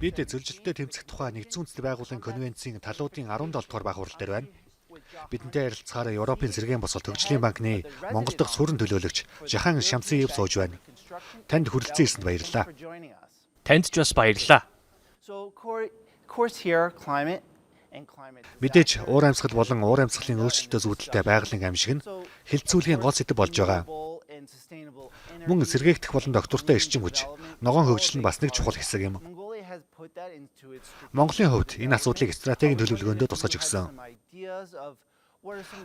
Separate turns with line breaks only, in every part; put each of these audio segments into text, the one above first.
Бид зөржилттэй тэмцэх тухай Нэгдсэн Үндэсний Байгууллагын конвенцийн талуудын 17 дугаар бага хурал дээр байна. Бидэнтэй ярилцахаар Европын сэргээн босголт хөгжлийн банкны Монгол дахь суурин төлөөлөгч Жахан Шамсиев сууж байна. Танд хүрэлцэн ирсэнд баярлалаа.
Танд ч бас баярлалаа.
Мэдээж уур амьсгал болон уур амьсгалын өөрчлөлтөөс үүдэлтэй байгалийн аймшиг нь хэлэлцүүлгийн гол сэдэв болж байгаа. Мөн сэргээгдэх болон доктортой эрчим хүч, ногоон хөгжил нь бас нэг чухал хэсэг юм. Монголын хувьд энэ асуудлыг стратегийн төлөвлөгөөндөө тусгаж өгсөн.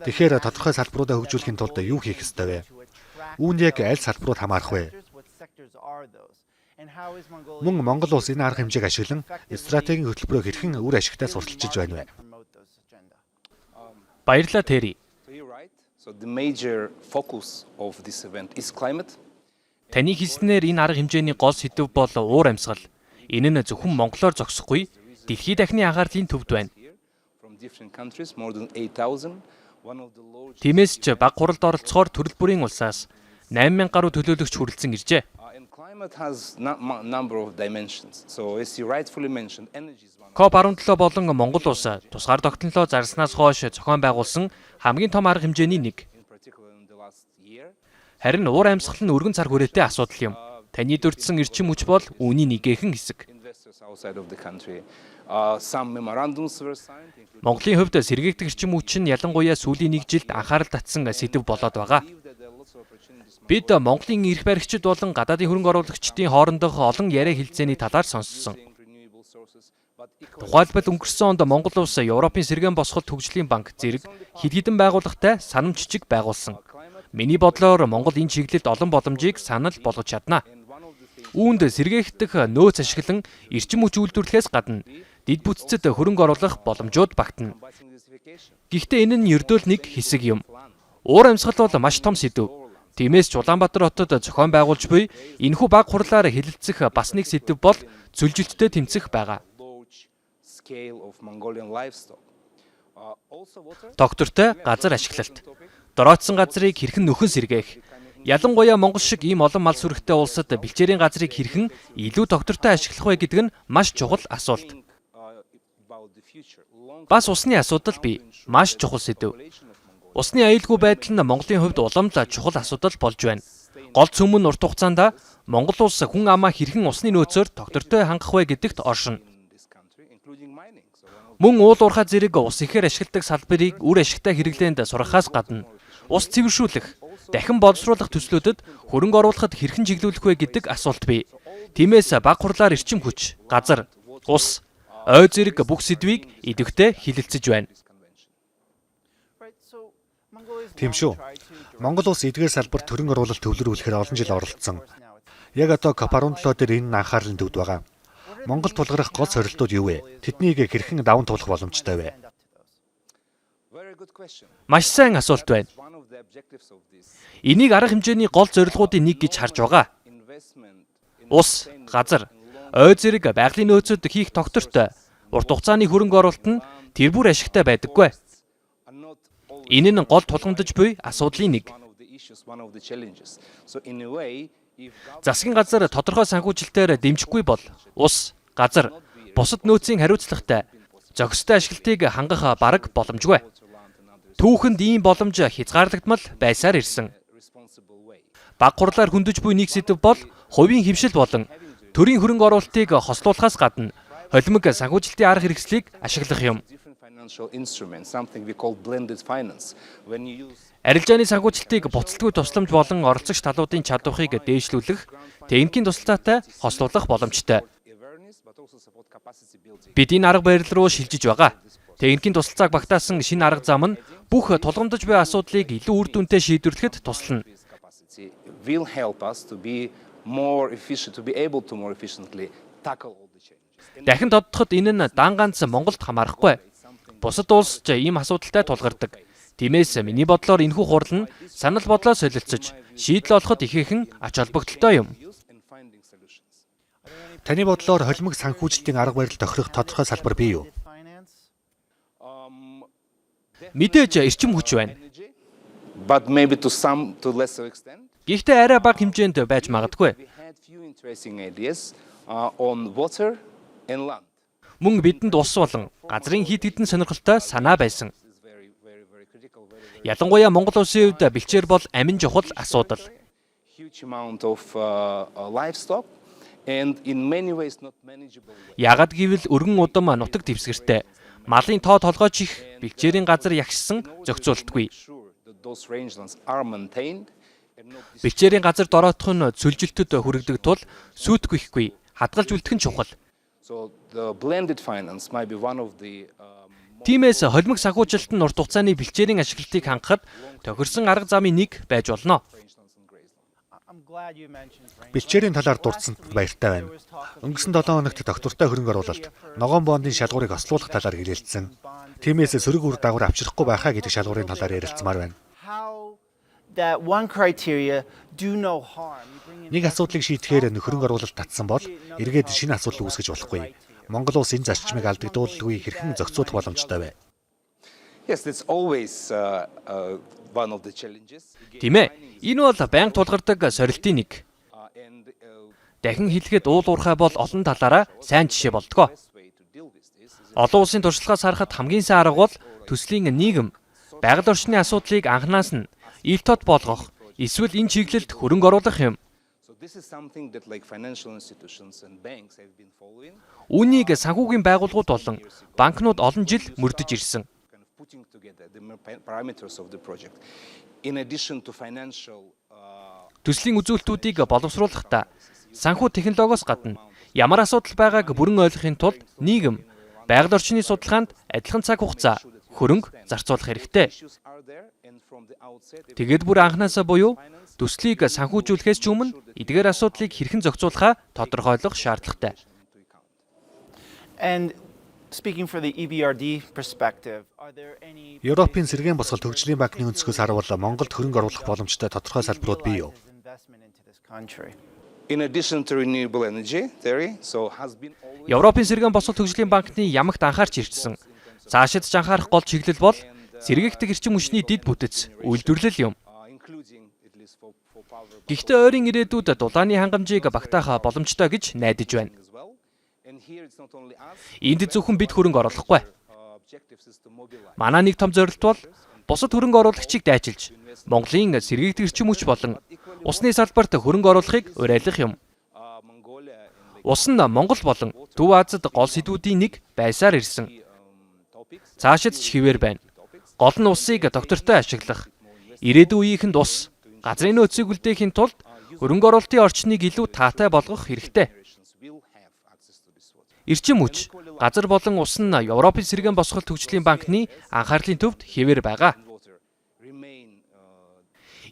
Тэгэхээр тодорхой салбаруудаа хөгжүүлэхийн тулд юу хийх ёстой вэ? Үүнд яг аль салбарууд хамаарах вэ? Мөн Монгол улс энэ арга хэмжээг ашиглан стратегийн хөтөлбөрөө хэрхэн үр ашигтай сурталчилж байна вэ?
Баярлалаа, Терри.
So the major focus of this event is climate.
Таны хэлснээр энэ арга хэмжээний гол сэдэв бол уур амьсгал. Энэ нь зөвхөн монголоор зогсохгүй, дэлхий дахины анхаарлын төвд байна.
From different countries, more than 8,000. One of the largest
Тиймээс ч бага хуралд оролцохоор төрөл бүрийн улсаас 8000 гаруй төлөөлөгч хүрэлцэн иржээ.
And climate has number of dimensions. So as you rightfully mentioned, energy is one of
COP17 болон Монгол улс тусгаар тогтнолоо зарснаас хойш зохион байгуулсан хамгийн том арга хэмжээний нэг.
in particular in the last year.
Харин уур амьсгал нь өргөн цар хүрээтэй асуудал юм. Таны дурдсан эрчим хүч бол үүний нэгэхэн хэсэг.
Investors outside of the country. Some memorandums were signed, including
Монголын хувьд сэргээгдэх эрчим хүч нь ялангуяа сүүлийн нэг жилд анхаарал татсан сэдэв болоод байгаа.
that there are lots of opportunities.
Бид Монголын эрх баригчид болон гадаадын хөрөнгө оруулагчдын хоорондох олон яриа хэлцээний талаар сонссон.
Renewable sources, but equally
Тухайлбал, өнгөрсөн онд Монгол улс Европын сэргээн босголт хөгжлийн банк зэрэг хэд хэдэн байгууллагатай санам жижиг байгуулсан. Миний бодлоор, Монгол энэ чиглэлд олон боломжийг санал болгож чадна. Үүнд сэргээгдэх нөөц ашиглан эрчим хүч үйлдвэрлэхээс гадна дэд бүтцэд хөрөнгө оруулах боломжууд багтана.
combating desertification.
Гэхдээ энэ нь ердөө л нэг хэсэг юм. Уур амьсгал бол маш том сэдэв. Тиймээс ч Улаанбаатар хотод зохион байгуулж буй энэхүү бага хурлаар хэлэлцэх бас нэг сэдэв бол зөржилттэй тэмцэх байгаа.
Large scale of Mongolian livestock. Also water.
Доктортой газар ашиглалт. Доройтсон газрыг хэрхэн нөхөн сэргээх. Ялангуяа Монгол шиг ийм олон мал сүрэгтэй улсад бэлчээрийн газрыг хэрхэн илүү доктортой ашиглах вэ гэдэг нь маш чухал асуулт.
About the future. Long
Бас усны асуудал бий. Маш чухал сэдэв. Усны аюулгүй байдал нь Монголын хувьд улам л чухал асуудал болж байна. Гол сүм нь урт хугацаанд Монгол улс хүн амаа хэрхэн усны нөөцөөр тогтвортой хангах вэ гэдэгт оршино.
in this country, including mining. So one of
Мөн уул уурхай зэрэг ус ихээр ашигладаг салбарыг үр ашигтай хэрэглээнд сургахаас гадна ус цэвэршүүлэх, дахин боловсруулах төслүүдэд хөрөнгө оруулахад хэрхэн чиглүүлэх вэ гэдэг асуулт бий. Тиймээс бага хурлаар эрчим хүч, газар, ус, ой зэрэг бүх сэдвийг идэвхтэй хэлэлцэж байна.
this convention.
Тийм шүү. Монгол улс эдгээр салбарт хөрөнгө оруулалт төвлөрүүлэхээр олон жил оролдсон. Яг одоо COP17 дээр энэ нь анхаарлын төвд байгаа. Монгол тулгарах гол сорилтууд юу вэ? Тэднийг хэрхэн даван туулах боломжтой вэ?
Very good question.
Маш сайн асуулт байна.
One of the objectives of this
Энийг арга хэмжээний гол зорилгоудын нэг гэж харж байгаа.
investment in
Ус, газар, ой зэрэг байгалийн нөөцөд хийх тогтвортой урт хугацааны хөрөнгө оруулалт нь тэр бүр ашигтай байдаггүй.
are not always
Энэ нь гол тулгамдж буй асуудлын нэг.
one of the issues, one of the challenges. So in a way, if
Засгийн газар тодорхой санхүүжилтээр дэмжихгүй бол ус, газар, бусад нөөцийн хариуцлагатай, зохистой ашиглалтыг хангах бараг боломжгүй. Түүхэнд ийм боломж хязгаарлагдмал байсаар ирсэн.
responsible way.
Бага хурлаар хөндөж буй нэг сэдэв бол хувийн хэвшил болон төрийн хөрөнгө оруулалтыг хослуулахаас гадна холимог санхүүжилтийн арга хэрэгслийг ашиглах юм.
Different financial instruments, something we call blended finance. When you use
Арилжааны санхүүжилтийг буцалтгүй тусламж болон оролцогч талуудын чадварыг дээшлүүлэх, техникийн тусалцаатай хослуулах боломжтой.
awareness, but also support capacity building.
Бид энэ арга барил руу шилжиж байгаа. Техникийн тусалцааг багтаасан шинэ арга зам нь бүх тулгамдж буй асуудлыг илүү үр дүнтэй шийдвэрлэхэд туслана.
This capacity will help us to be more efficient, to be able to more efficiently tackle all the challenges. And
Дахин тодотгоход, энэ нь дан ганц Монголд хамаарахгүй. Бусад улс ч ийм асуудалтай тулгардаг. Тиймээс миний бодлоор энэхүү хурал нь санал бодлоо солилцож шийдэл олоход ихээхэн ач холбогдолтой юм.
use and finding solutions.
Таны бодлоор холимог санхүүжилтийн арга барил тохирох тодорхой салбар бий юу?
Мэдээж эрчим хүч байна.
Energy, but maybe to some to lesser extent.
Гэхдээ арай бага хэмжээнд байж магадгүй.
We had few interesting ideas on water. And land
Мөн бидэнд ус болон газрын хэд хэдэн сонирхолтой санаа байсан.
is very, very, very critical, very, very
Ялангуяа Монгол улсын хувьд бэлчээр бол амин чухал асуудал.
huge amount of livestock and in many ways not manageable way.
Яагад гэвэл өргөн удам нутаг дэвсгэртэй малын тоо толгойч их бэлчээрийн газар ягшсан зохицуулдаггүй.
Sure that those rangelands are maintained and not
Бэлчээрийн газар дороотох нь цөлжилтөд хүргэдэг тул сүйтгэхгүй хадгалж үлдэх нь чухал.
So the blended finance might be one of the
Тиймээс холимог санхүүжилт нь урт хугацааны бэлчээрийн ашиглалтыг хангахад тохирсон арга замын нэг байж болно.
rangelands and grazelands.
Бэлчээрийн талаар дурдсанд баяртай байна. Өнгөрсөн 7 хоногт тогтвортой хөрөнгө оруулалт ногоон бондын шалгуурыг хослуулах талаар хэлэлцсэн. Тиймээс сөрөг үр дагавар авчрахгүй байхаа гэдэг шалгуурын талаар ярилцмаар байна.
How that one criteria, do no harm. You bring in
Нэг асуудлыг шийдэхээр хөрөнгө оруулалт татсан бол эргээд шинэ асуудал үүсгэж болохгүй. Монгол улс энэ зарчмыг алдагдуулалгүй хэрхэн зохицуулах боломжтой вэ?
Yes, that's always one of the challenges. Again,
Тийм ээ. Энэ бол байнга тулгардаг сорилтын нэг.
And
Дахин хэлэхэд уул уурхай бол олон талаараа сайн жишээ болдгоо.
best way to deal with this is
Олон улсын туршлагаас харахад хамгийн сайн арга бол төслийн нийгэм, байгаль орчны асуудлыг анханаас нь ил тод болгох, эсвэл энэ чиглэлд хөрөнгө оруулах юм.
So this is something that like financial institutions and banks have been following,
Үүнийг санхүүгийн байгууллагууд болон банкнууд олон жил мөрдөж ирсэн.
kind of putting together the parameters of the project. In addition to financial
Төслийн үзүүлэлтүүдийг боловсруулахдаа санхүү технологиос гадна ямар асуудал байгааг бүрэн ойлгохын тулд нийгэм, байгаль орчны судалгаанд адилхан цаг хугацаа, хөрөнгө зарцуулах хэрэгтэй.
issues are there, and from the outset, if
Тэгээд бүр анхнаасаа буюу төслийг санхүүжүүлэхээс ч өмнө эдгээр асуудлыг хэрхэн зохицуулахаа тодорхойлох шаардлагатай.
into account.
And speaking for the EBRD perspective, are there any
Европын сэргээн босгол төгжлийн банкны өнцгөөс харвал Монголд хөрөнгө оруулах боломжтой тодорхой салбарууд бий юу?
investment into this country?
In addition to renewable energy theory, so has been always
Европын сэргээн босгол төгжлийн банкны ямагт анхаарч ирсэн. Цаашид ч анхаарах гол чиглэл бол сэргээгдэх эрчим хүчний дэд бүтэц, үйлдвэрлэл юм.
Including at least for power
Гэхдээ ойрын ирээдүйд дулааны хангамжийг багтаах боломжтой гэж найдаж байна.
as well. And here it's not only us.
Энд зөвхөн бид хөрөнгө оруулахгүй.
Objectives is to mobilize
Манай нэг том зорилт бол бусад хөрөнгө оруулагчийг дайчилж Монголын сэргээгдэх эрчим хүч болон усны салбарт хөрөнгө оруулахыг уриалах юм.
Mongolia and like
Ус нь Монгол болон Төв Азид гол сэдвүүдийн нэг байсаар ирсэн.
Topics.
Цаашид ч хэвээр байна. Гол нь усыг тогтвортой ашиглах. Ирээдүйн үеийнхэнд ус, газрын нөөцийг үлдээхийн тулд хөрөнгө оруулалтын орчныг илүү таатай болгох хэрэгтэй.
Generations will have access to this water.
Эрчим хүч, газар болон ус нь Европын сэргээн босгол төгжлийн банкны анхаарлын төвд хэвээр байгаа.
And water remain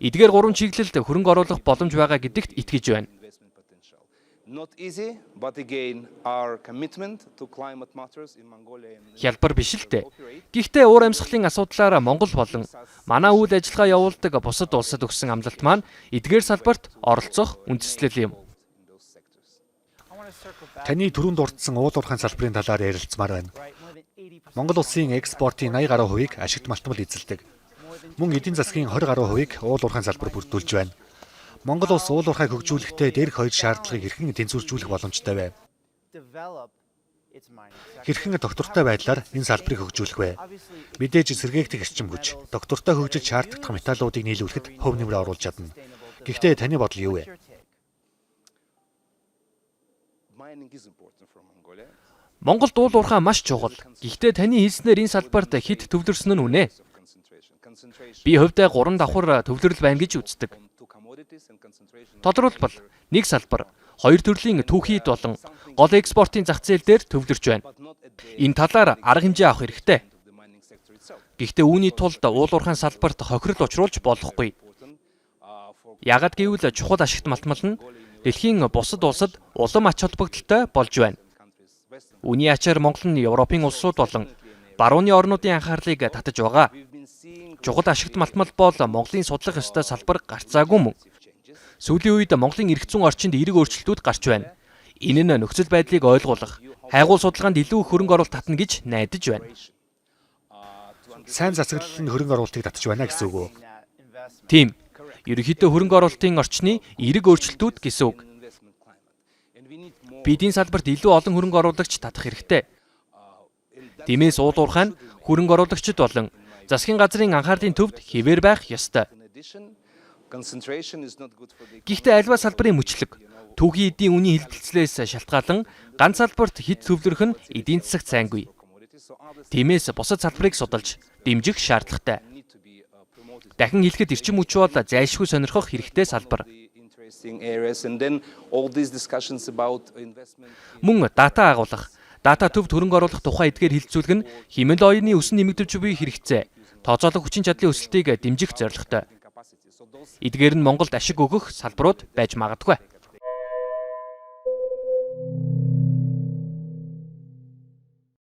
Эдгээр гурван чиглэлд хөрөнгө оруулах боломж байгаа гэдэгт итгэж байна.
Investment potential. Not easy, but again, our commitment to climate matters in Mongolia and
Хялбар биш л дээ. Гэхдээ уур амьсгалын асуудлаар Монгол болон манай үйл ажиллагаа явуулдаг бусад улсад өгсөн амлалт маань эдгээр салбарт оролцох үндэслэл юм.
in those sectors.
I want to circle back,
Таны түрүүнд дурдсан уул уурхайн салбарын талаар ярилцмаар байна.
right? More than 80%
Монгол улсын экспортын 80 гаруй хувийг ашигт малтмал эзэлдэг. Мөн эдийн засгийн 20 гаруй хувийг уул уурхайн салбар бүрдүүлж байна. Монгол улс уул уурхайг хөгжүүлэхдээ дээрх хоёр шаардлагыг хэрхэн тэнцвэржүүлэх боломжтой вэ?
Develop its mining sector.
Хэрхэн тогтвортой байдлаар энэ салбарыг хөгжүүлэх вэ?
Obviously,
Мэдээж сэргээгдэх эрчим хүч, тогтвортой хөгжил шаардлагатай металлуудыг нийлүүлэхэд хувь нэмрээ оруулж чадна. Гэхдээ таны бодол юу вэ?
your take?
Mining is important for Mongolia.
Монголд уул уурхай маш чухал. Гэхдээ таны хэлснээр энэ салбарт хэт төвлөрсөн нь үнэ.
Of concentration. Concentration
Би хувьдаа гурван давхар төвлөрөл байна гэж үздэг.
On two commodities and concentration on
Тодорхойлбол нэг салбар, хоёр төрлийн түүхийд болон гол экспортын зах зээл дээр төвлөрч байна.
But not at the
Энэ талаар арга хэмжээ авах хэрэгтэй.
end of the mining sector itself.
Гэхдээ үүний тулд уул уурхайн салбарт хохирол учруулж болохгүй.
Important for
Яагад гэвэл чухал ашигт малтмал нь дэлхийн бусад улсад улам ач холбогдолтой болж байна.
Countries, Western.
Үүний ачаар Монгол нь Европын улсууд болон барууны орнуудын анхаарлыг татаж байгаа.
We've been seeing
Чухал ашигт малтмал бол Монголын судлах ёстой салбар гарцаагүй мөн.
Changes.
Сүүлийн үед Монголын эрх зүйн орчинд эерэг өөрчлөлтүүд гарч байна. Энэ нь нөхцөл байдлыг ойлгуулах, хайгуул судалгаанд илүү их хөрөнгө оруулалт татна гэж найдаж байна.
Сайн засаглал нь хөрөнгө оруулалтыг татаж байна гэсэн үг үү?
That investment.
Тийм. Ерөнхийдөө хөрөнгө оруулалтын орчны эерэг өөрчлөлтүүд гэсэн үг.
Investment climate. And we need more
Бид энэ салбарт илүү олон хөрөнгө оруулагч татах хэрэгтэй. Тиймээс уул уурхай нь хөрөнгө оруулагчид болон засгийн газрын анхаарлын төвд хэвээр байх ёстой.
In addition, concentration is not good for the
Гэхдээ аливаа салбарын мөчлөг, түүхий эдийн үнийн хэлбэлцлээс шалтгаалан ганц салбарт хэт төвлөрөх нь эдийн засагт сайнгүй.
Commodities. So other
Тиймээс бусад салбарыг судалж дэмжих шаардлагатай.
Need to be promoted.
Дахин хэлэхэд эрчим хүч бол зайлшгүй сонирхох хэрэгтэй салбар.
The interesting areas, and then all these discussions about investment
Мөн дата агуулах, дата төвд хөрөнгө оруулах тухай эдгээр хэлэлцүүлэг нь хиймэл оюуны өсөн нэмэгдэж буй хэрэгцээ, тооцоолох хүчин чадлын өсөлтийг дэмжих зорилготой.
Capacity. So those
Эдгээр нь Монголд ашиг өгөх салбарууд байж магадгүй.